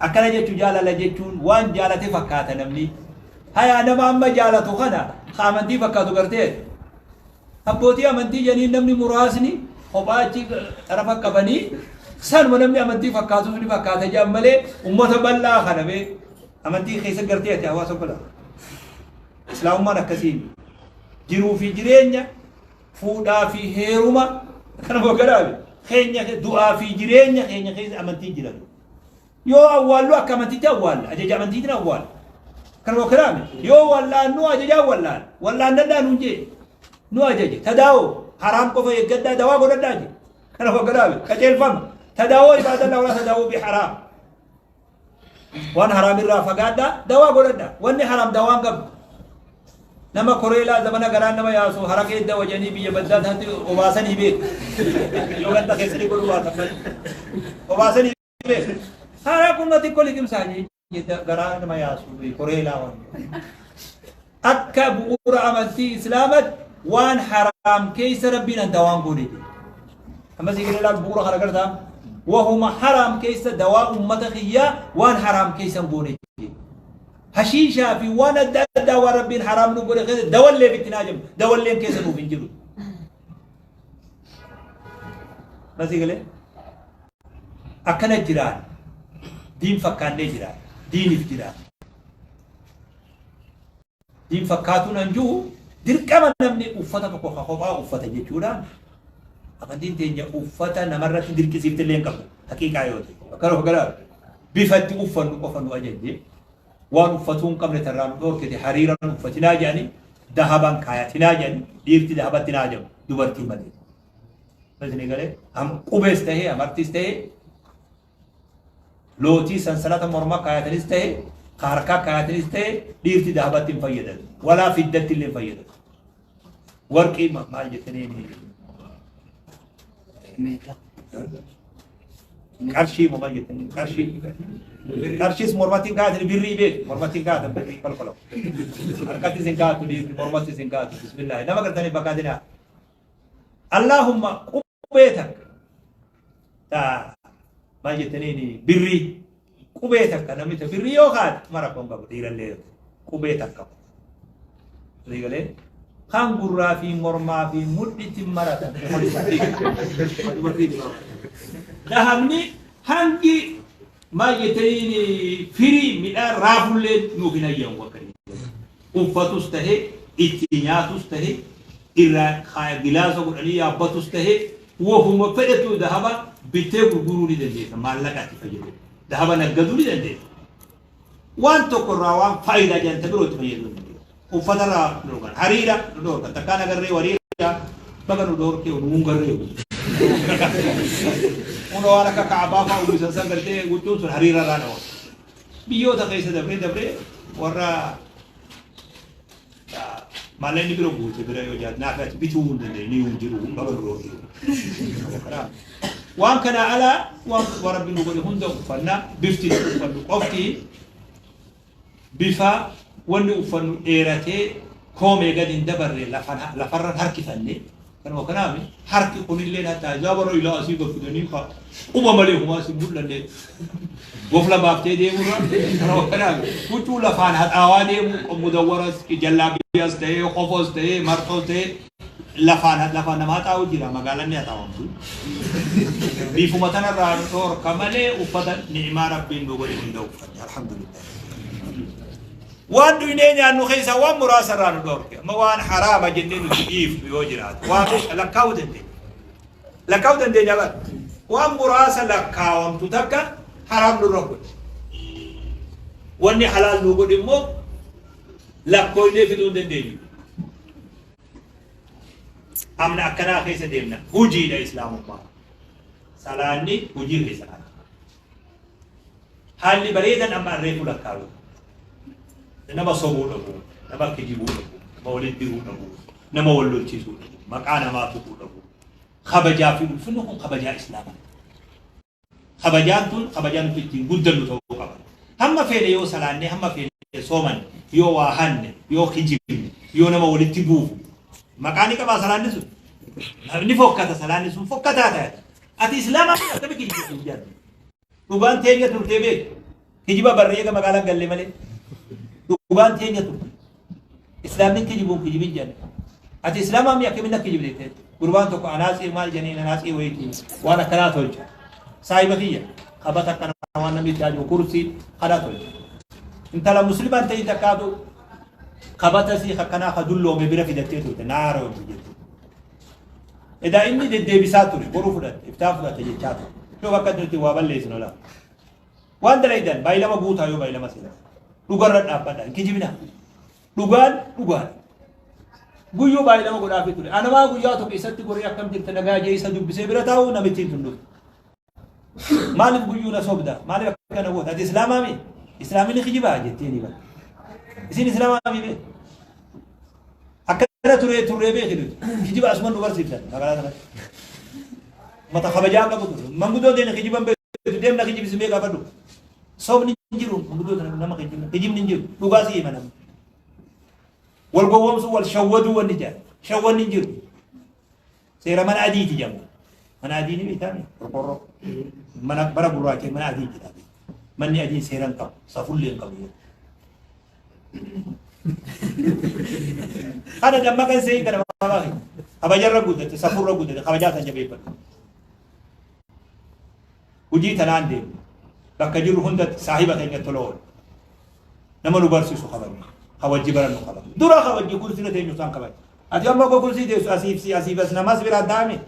Akkana jechuun jaalala jechuun waan jaalate fakkaata namni. Hayaa nama amma jaalatu kana ka amantii fakkaatu gartee abbootii amantii jedhanii namni muraasni kophaa achi xarafa qabanii sanuma namni amantii fakkaatus ni fakkaata jedhan malee ummata bal'aa kana bee amantii keessa gartee ati hawaasa bal'aa. Islaamummaan akkasii jiruu fi jireenya fuudhaa fi heeruma kana boggadaame keenya du'aa fi jireenya keenya keessa amantii jira. Yoo awwaallu akka amantiitti awwaalla. Ajaja amantiitiin awwaalla. Kana boggadaame yoo wallaannu ajajaan wallaana. Wallaannadhaa nuun jee nu ajaje. Tadaawoo haraam qofa eeggadhaa dawaa godhadhaa jee. Kana boggadaame qajeelfama. Tadaawoo ibaadallaa walaa tadaawoo bi haraam. Waan haraam irraa fagaadhaa dawaa godhadhaa. Wanni haraam dawaan qabdu. Nama koreelaa zamana garaan nama yaasu harakee dawa jedhanii biyya baddaa taatti obaasanii beeku. Yoo ganda keessanii godhuu baatan malee. Obaasanii beeku. Harakuma xiqqoo liqimsaa garaa nama yaasu koreelaa waan. Akka bu'uura amantii Islaamatti waan haraam keessa rabbiin an dawaan goone jedhe. Amma si galee laal bu'uura kana gartaa wahuma haraam keessa dawaa ummata kiyyaa waan haraam keessa hin goone jedhe. Hashiishaa fi waan adda addaa waan rabbiin haraam nu godhe keessa dawallee itti naa jedhu dawalleen keessa nuuf hin jiru. Masii galee akkana jiraan diin fakkaannee jiraan diiniif jiraan. Diin fakkaatuun an jiru dirqama namni uffata tokko ka kophaa uffata jechuudhaan amantiin teenya uffata namarratti dirqisiifte illee hin qabdu haqiiqaa yoo ta'e akkana of gara bifa itti uffannu qofa nu ajajje waan uffatuu hin qabne tarraa nu dhoorkite hariiran uffatinaa jedhani dahaban kaayatinaa jedhani dhiirti dahabatti naa jedhamu dubartii malee. Isin galee qubees ta'ee amartiis ta'ee lootii sansalata mormaa kaayatanis ta'e ka harkaa kaayatanis ta'e dhiirti dahabatti hin fayyadatu. Walaa fiddatti illee hin fayyadatu. Warqii maal jettanii qarshii moo maal jettanii qarshii qarshiis mormatti hin kaayatani birrii beek mormatti hin kaayatan birrii kolkolamu. Harkattis hin kaayatu dhiirti mormattis hin kaayatu bismillaahi nama gartanii fakkaatinaa. Allaahumma qubee takka ta maal jettaniin birrii qubee takka namni ta birrii yoo kaate mara rakkoon qabu dhiirallee yoo ta'e qubee takka qofa. Galee kan gurraa fi mormaa fi mudhitti maratan dubartii. Dahabni hangi maal jettaniin firii midhaan raafullee nuuf hin ayyamu akka uffatus tahe itti nyaatus tahe irraa gilaasa godhanii yaabbatus tahe wahuma fedhetu dahaba bittee gurguruu ni dandeessa maallaqa itti fayyadamu dahaba naggaduu ni dandeessa waan tokko irraa waan faayidaa jedhan ta biroo itti fayyadamuu ni dandeessa uffata irraa nu dhorkan hariira nu dhorkan takkaan agarree wariira baga nu dhorkee nuun garree kun waan akka kaabaa fa'aa uwwisan san gartee huccuun sun hariira irraa dhawan biyyoota keessa dabree dabree warra maallaqni bira guute bira yoo jaat naaf ati bituu hin dandeenye hin jiru baga nu dhorkee waan kana alaa waan rabbi nu godhe hunda uffannaa bifti nu uffannu qofti bifa wanni uffannu dheeratee koomee gadi hin dabarre lafarra harkifanne kanuma kanaaf harki kunillee hatta isaa warra ilaa asii gaffidanii ka quba malee humaa si mul'anne gofla baaftee deemurra kanuma kanaaf huccuu lafaan haxaawaa deemu mudawwaras jallaabiyas ta'ee kofos ta'ee marxoos ta'ee lafaan lafaan nama haxaa'u jira magaalaan ni haxaawamtu. Bifuma tanarraa nu dhoorka malee uffata ni'imaa rabbiin nu godhe hunda uffanne alhamdulillah. Waan dhuynee nyaannu keessaa waan muraasa irraa nu dhoorke. Amma waan haraama jennee nuti dhiifnu yoo jiraate waan meeqa lakkaa'uu dandeenya. Lakkaa'uu dandeenya bara. Waan muraasa lakkaawamtu takka haraam nurra godhe. Wanni halaal nu godhe immoo lakkooynee fiduu hin dandeenyu. Amna akkanaa keessa deemna. Hujiidha islaamummaa. Salaanni hujii keessa laata. Haalli bareedan amma arreefu lakkaawu. Nama sobuu dhabu, nama kijibuu dhabu, nama walitti diruu dhabu, nama wal lolchiisuu dhabu, maqaa namaa tuquu dhabu. Kabajaa fi ulfinni kun kabajaa islaamaa. Kabajaan tun kabajaa nuti ittiin guddannu ta'uu qaba. Hamma feene yoo salaanne, hamma feene soomanne, yoo waa hanne, yoo kijibne, yoo nama walitti buufne. Maqaa ni qabaa salaanni sun? Ni fokkata salaanni sun fokkataa taate. Ati islaamaa akkamitti kijibdu hin jaallu? Dhugaan teenya turtee beektu. Kijiba barree eega magaalaa galle malee. Dhugaan teenya tun. Islaamni kijibuun kijibin jedhan. Ati islaamaa mi akkamiin akka kijibde jettee. Gurbaan tokko anaasii maal jedhaniin anaasii wayiiti waan akkanaa tolcha. Saahiba kiyya qabata akkana waan namni itti haaju kursii kana tolcha. Intala muslimaan ta'in takkaatu qabata sii akkanaa ka dulloome bira fidattee turte naara hojii jette. Edaa inni deddeebisaa ture boruu fudhatte iftaan fudhatte jechaa ture. Yoo bakka nuti waa balleessinu lafa. Waan dalaydan baay'ilama guutaa yoo baay'ilama seenaa. Dhugarra dhaabbadha hin kijibinaa. Dhugaan dhugaadha. Guyyuu baay'ilama godhaafii ture. Anamaa guyyaa tokko isatti goree akkam jirta nagaa jee isa dubbisee bira taa'u namittiin tun dhufte. Maaliif guyyuu na sobda? Maaliif akkana goota? Ati islaamaa mi? Islaamini kijibaa jettee ni bara. Isin islaamaa mi bee? Akkana turee turree beeki nuti. Kijiba asuman nu barsiiftan magaalaa kanatti. Mata kabajaa qabu ture. Manguddoo deemna kijiban beektu deemna kijibisi mee gaafadhu. Sobni hin jiru manguddoo tana nama kijibni kijibni hin jiru. Dhugaa si hima namni. Wal gowwoomsuu wal shawwaduu wanni jedhan. Shawwanni hin jiru. Seera mana adiiti jedhamu. Mana adii ni beektaa qorqorroo. Mana bara gurraacha mana adii jedhama. Manni adiin seera hin qabu, safullee hin qabu. Kana dammaqan seeyin kana mamaa kee. Kabajarra guddate, safurra guddate, kabajaa san jabeeffadhu. Hojii tanaan deemu. Bakka jirru hundatti saahiba keenya tola oolu. Nama nu barsiisu kabajna. Ka wajji barannu kabajna. Dura ka wajji kursirra teenyu isaan kabajna. Ati amma akka kursii teessu asiif si asiif as namas biraan taa'ame.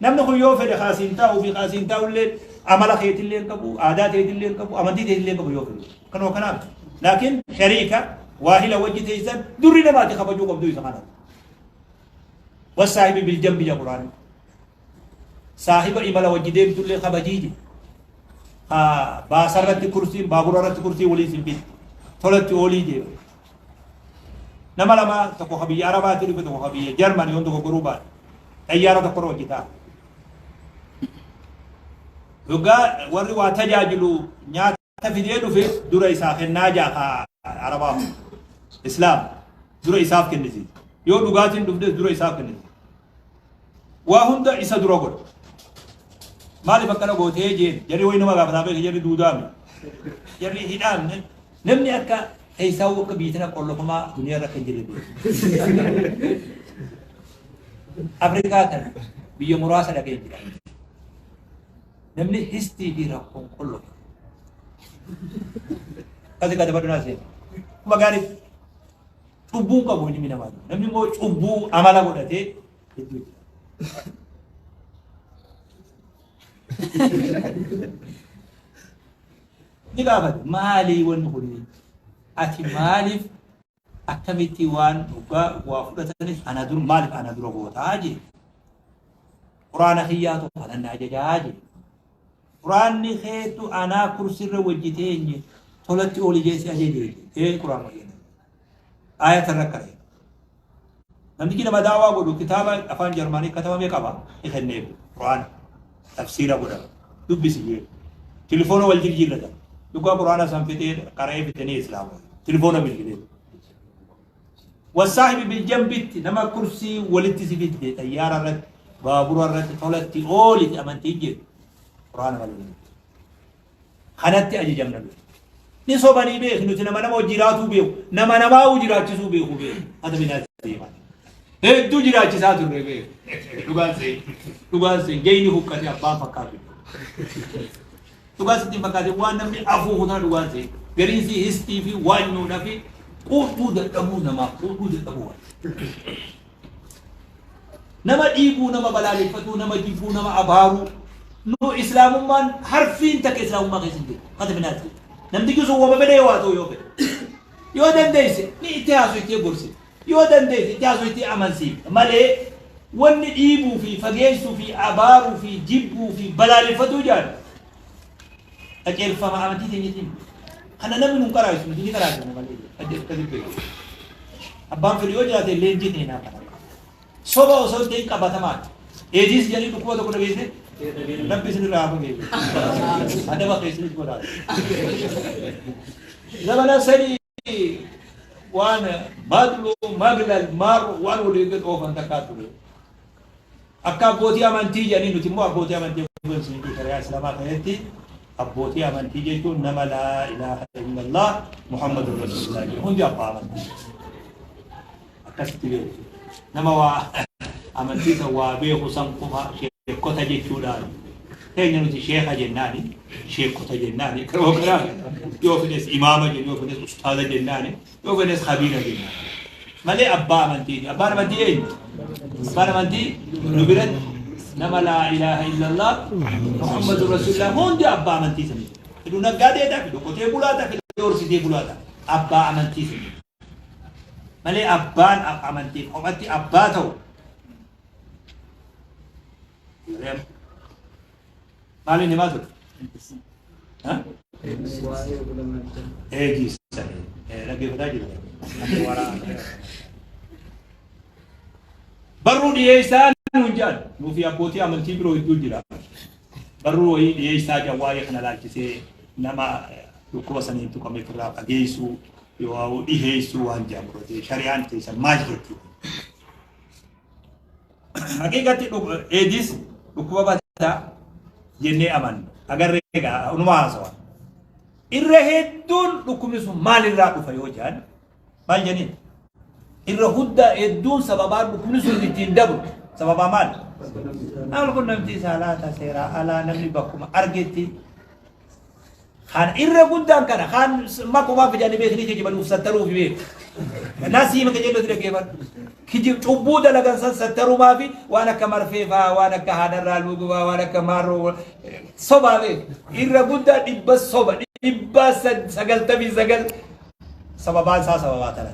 Namni kun yoo fedhe ka asiin taa'uu fi ka asiin taa'ullee amala keetillee hin qabu, aadaa teetillee hin qabu, amantii teetillee hin qabu yoo fedhe. Kanuma kanaaf. Laakiin shariika waahila wajji teessan durri namaati kabajuu qabdu isa kana. Wasaahibi biljambi jedha Quraanni. Saahiba imala wajji deemtullee kabajii jedhe. Ka baasarratti kursiin baaburarratti kursii waliin sin bitti. Tolatti oolii jedhe. Nama lama tokko ka biyya Arabaatti dhufe tokko ka biyya Jarman yoon dogoggoruu baadhe. Xayyaara tokkorra wajji ta'a. Yoggaa warri waa tajaajilu nyaata fidee dhufe dura isaa kennaa jaa ka Arabaa kun. Islaam dura isaaf kennisiisa. Yoo dhugaatiin dhuftes dura isaaf kennisiisa. Waa hunda isa dura godha. Maaliif akkana gootee jeen jarri wayi nama gaafataa beeke jarri duudaame. Jarri hidhaamne namni akka keessaa akka biyya tana qollofamaa duniyaa irra akka hin jirre beeku. Afrikaa tana biyya muraasa dhaqee jira. Namni histii fi rakkoon qollofa. Kasi kadabadhu naa seena. Kuma gaarii Cubbuun qabu ilmi namaa. Namni immoo cubbuu amala godhatee hedduu jira. Ni gaafate maalii wanni kun ati maaliif akkamitti waan dhugaa waa fudhatanis ana dur maaliif ana dura gootaa jee. Quraana kiyyaatu kana na ajajaa jee. Quraanni keetu anaa kursirra wajji teenye tolatti ooli jee si ajaje jee. Ee quraanuma kiyya. Aayata irra qara'e. Namtichi nama daawaa godhu kitaaba afaan Jarmanii katabame qaba ni kenneef quraana tafsiira godhama dubbisi jee. Tilifoona wal jirjiirrata. Dhugaa quraana san fixee qara'ee fixanii islaama. Tilifoona bilbilee. Wasaahibi biljambitti nama kursii walitti si fidde xayyaara irratti baabura irratti tolatti ooliti amantiin jedhu quraana malee hin jiru. Kanatti ajajamna nuti. Ni sobanii beeku nuti nama nama jiraatuu beeku nama namaa jiraachisuu beeku beeku ata binaatti deemaa. Hedduu jiraachisaa turre beeku. Dhugaan se'e dhugaan se'e jayni huqqate abbaan fakkaatu. Dhugaa sitti hin fakkaatin waan namni afuufu tana dhugaan se'e. Gariin sii histii fi waanyuudha fi quudhuu dadhabuu namaaf quudhuu dadhabuu waan. Nama dhiibuu, nama balaaleffatuu, nama jibbuu, nama abaaruu. Nu islaamummaan harfiin takka islaamummaa keessa hin jiru. Kata binaati. Namtichi sun wama fedhe yoo haa ta'u yoo fedhe. Yoo dandeesse ni itti haasoftee gorsite. Yoo dandeesse itti haasoftee amansiifta malee wanni dhiibuu fi fageessuu fi abaaruu fi jibbuu fi balaaleffatuu jedhan qajeelfama amantii teenyatiin. Kana namni nun qaraa'isu nuti ni qaraa'isna malee. Akkasitti beeku. Abbaan fedhu yoo jiraate leenjii teenaa kana. Soba osoo hin ta'in qabatamaadha. Eediis jedhanii dhukkuba tokko dhageesse Rabbi isin irraa haa fageessu. Adaba keessanis godhaa. Zamana sadii waan madlu maglal maaru waan walii gad oofan takkaa ture. Akka abbootii amantii jedhanii nuti immoo abbootii amantii shari'aa islaamaa keessatti Abbootii amantii jechuun nama laa ilaaha illallah Muhammadur Rasuulullah jedhu hundi abbaa amantii. Akkasitti beeku. Nama waa amantii san waa beeku san qofa sheekota jechuudhaan. Keenya nuti sheeka jennaani, sheekota jennaani, karoo karaa yoo fedhes imaama jennu, yoo fedhes ustaaza jennaani, yoo fedhes khabiira jennaani. Malee abbaa amantiiti. Abbaan amantii eenyu? Abbaan amantii nu biratti nama laa ilaaha illallah Muhammadu Rasulullah hundi abbaa amantii sanii. Fedhu naggaadee ta'a, fedhu qotee bulaa ta'a, fedhu horsiisee bulaa ta'a. Abbaa amantii sanii. Malee abbaan amantii kophatti abbaa ta'u. Maaliin himaa ture? Eegis dhaggeeffataa jira. Barruu dhiyeessaa nuun jedhan nuufi abbootii amantii biroo hedduu jira. Barruu wayii dhiyeessaa jedhan waa'ee kana laalchisee nama dhukkuba saniin tuqame ofirraa fageessuu yoo dhiheessuu waan jedhamu irratti shari'aan teessan maal jetti? Haqiiqatti eedis dhukkuba badaa jennee amanna. Agarree egaa unuma haasawa. Irra hedduun dhukkubni sun maalirraa dhufa yoo jedhan maal jedhaniin? Irra huddaa hedduun sababaa dhukkubni sun ittiin dabru sababaa maal? Maal qunnamtii saalaa ta seeraa alaa namni bakkuma argetti Kan irra guddaan kana kan maqumaa fidanii beekni kijiban uf sattaruu fi beeku. Nasii maka jedhu dhaggeeffadhu. Kijib cubbuu dalagan san sattarumaa fi waan akka marfee faa waan akka haadharraa luuguu faa waan akka maarroo sobaa beeku. Irra guddaa dhibba soba 999 sababaan isaa sababaa tana.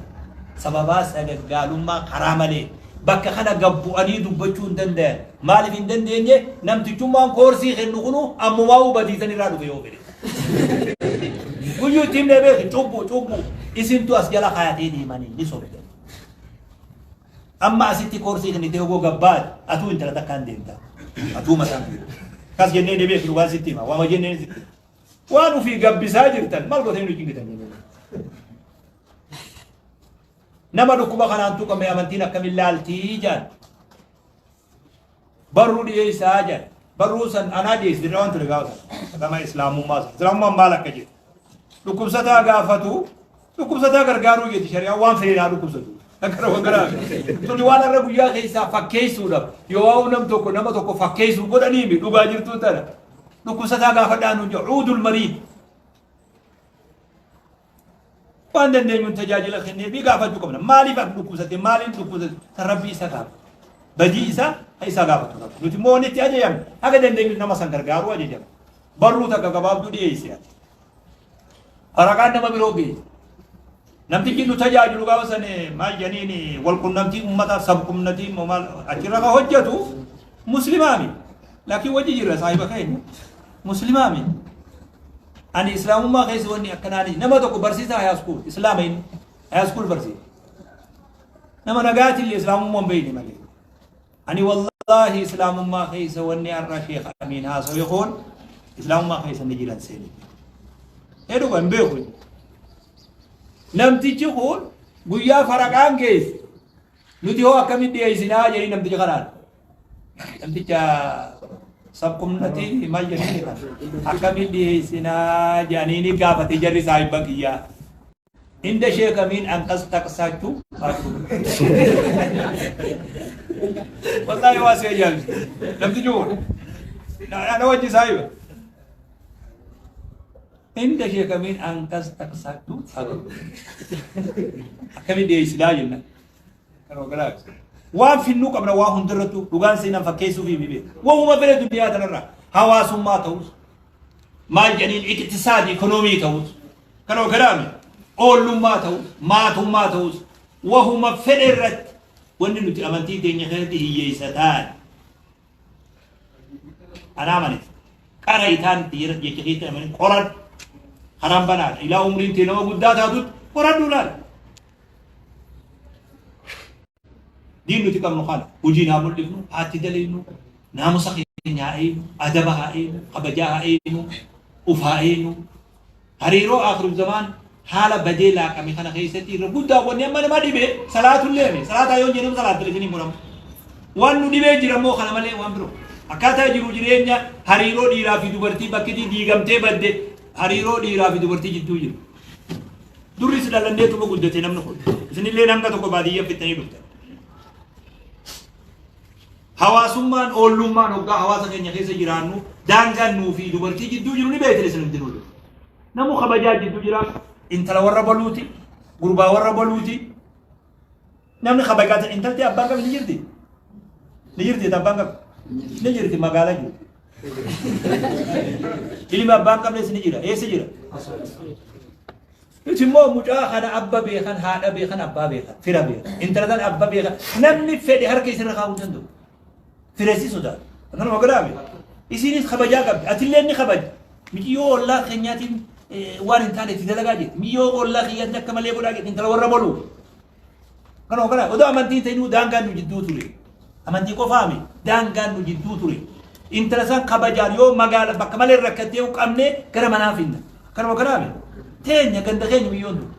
Sababaa sagaggaalummaa karaa malee bakka kana gad bu'anii dubbachuu hin dandayan. Maaliif hin dandeenye? Namtichummaan koorsii kennu kunu ammumaa'uu badiisan irraa dhufe yoo fedhe. Guyyuu itti himnee beeki cubbuu cubbuu isintu as jala kaayatee deemanii ni sobdan. Amma asitti koorsii kennitee hogoo gabbaate atuu intala takkaan deemta. Atuu mataan kee. Kas jennee ni beeki dhugaan sitti hima. Waama jennee sitti hima. Waan ufii gabbisaa jirtan maal gootanii nu cinqitan jennee. Nama dhukkuba kanaan tuqame amantiin akkamiin laaltii jedhan. Barruu dhiyeessaa jedhan. Barruu san anaa dhiyeessi dirree waan ture gaafa sana. Gama islaamummaa sana. Islaamummaan maal akka jedhu. Dhukkubsataa gaafatu dhukkubsataa gargaaruu jetti shari'aan waan fedhe haa dhukkubsatu. Gara gara tuni waan har'a guyyaa keessaa fakkeessuudhaaf yoo waa'u nam tokko nama tokko fakkeessuu godhanii dhugaa jirtuu tana. Dhukkubsataa gaafadhaa nuun jedhu cuudul mariid. Waan dandeenyuun tajaajila kennee fi gaafachuu qabna. Maaliif akka dhukkubsate maaliin dhukkubsate kan rabbii isa gaafatu. Badii isaa kan isaa gaafatu qaba. Nuti immoo wanni itti ajajamne haga dandeenyuun nama san gargaaruu ajajamne. Barruu takka gabaabduu dhiyeessi ati. Waraqaan nama biroo geesse. Namtichi nu tajaajilu gaafa san maal jedhaniin walqunnamtii uummataa sabqunnamtii immoo maal achirra kan hojjetu muslimaami. Laakiin wajji jirra saahiba keenya muslimaami. Ani islaamummaa keessa wanni akkanaani nama tokko barsiisaa high school islaama inni high school barsiisa. Nama nagaatillee islaamummaa hin beekne malee. Ani wallaahi islaamummaa keessa wanni har'a Sheekh Amiin haasawe kun islaamummaa keessa ni jiran seeni. Ee dhuga hin beeku. inni. Namtichi kun guyyaa faraqaan geesse nuti hoo akkamitti dhiyeessinaa jedhii namticha kanaan. Namticha sabqunnati maal jedhanii kana akkamitti dhiyeessinaa jedhanii ni gaafate jarri saahibban kiyyaa. Inda Sheek Amiin anqas taqsaachuu Wallaahi waa si ajaa'ibsa. Namtichi kun ana wajji saahiba. Inda Sheek Amiin anqas taqsaachuu akkamitti dhiyeessinaa jenna. Waan finnuu qabna waa hundarrattuu dhugaan seenaan fakkeessuu fi beeku. Wahuma fedhe duniyaa tanarraa hawaasummaa ta'us maal jedhaniin iqtisaadi ikonoomii ta'us kan ogaraame oollummaa ta'us maatummaa ta'us wahuma fedhe irratti wanni nuti amantii teenya keessatti hiyyeessa ta'an anaa amanite qara itaan itti jecha keetti amanin qoradhu karaan banaadha ilaa umriin tee nama guddaa taatutti qoradhu laala Diin nuti qabnu kana hojiin haa mul'ifnu, haa itti daleynu, naamusa keenya haa eeynu, adaba haa eeynu, kabajaa haa eeynu, uf haa eeynu. Hariiroo aakhiru zamaan haala badee laaqame kana keessatti irra guddaa wanni amma nama dhibe salaatullee mi salaataa yoo jennu salaatule isin hin godhamu. Waan nu dhibee jira immoo kana malee waan biroo. Akkaataa jiru jireenya hariiroo dhiiraa fi dubartii bakkitii diigamtee badde hariiroo dhiiraa fi dubartii jidduu jiru. Durris dhalanneetuma guddate namni kun. Isinillee hanga tokko baadiyyaa fixxanii dhuftan. Hawaasummaan oollummaan hoggaa hawaasa keenya keessa jiraannu daangaan nuu fi dubartii jidduu jiru ni beektan isin hundinuu. Namu kabajaa jidduu jira. Intala warra baluuti. Gurbaa warra baluuti. Namni kabajaa intalti abbaan qabu ni jirti. Ni jirti abbaan qabu. Ni jirti magaalaa jiru. Ilmi abbaan qabnes ni jira. Eessa jira? Nuti immoo mucaa kana abba beekan, haadha beekan, abbaa beekan, fira beekan, intala tan abba beekan. Namni fedhe harka isirra kaa'uu hin danda'u. Firesi sodaata. Akkanuma godhaame. Isinis kabajaa qabdi. Atillee ni kabaji. Micciyoo ollaa keenyaatiin waan hin taane itti dalagaa jirti. Micciyoo ollaa kiyyaatiin akka malee godhaa jirti. Intala warra boluu. Kanuma godhaa. Odoo amantiin ta'inuu daangaan nu jidduu ture. Amantii qofaami daangaan nu jidduu ture. Intala san kabajaan yoo magaala bakka malee rakkattee qabnee gara manaa finna. Kanuma godhaame. Teenya ganda keenya biyyoon tun.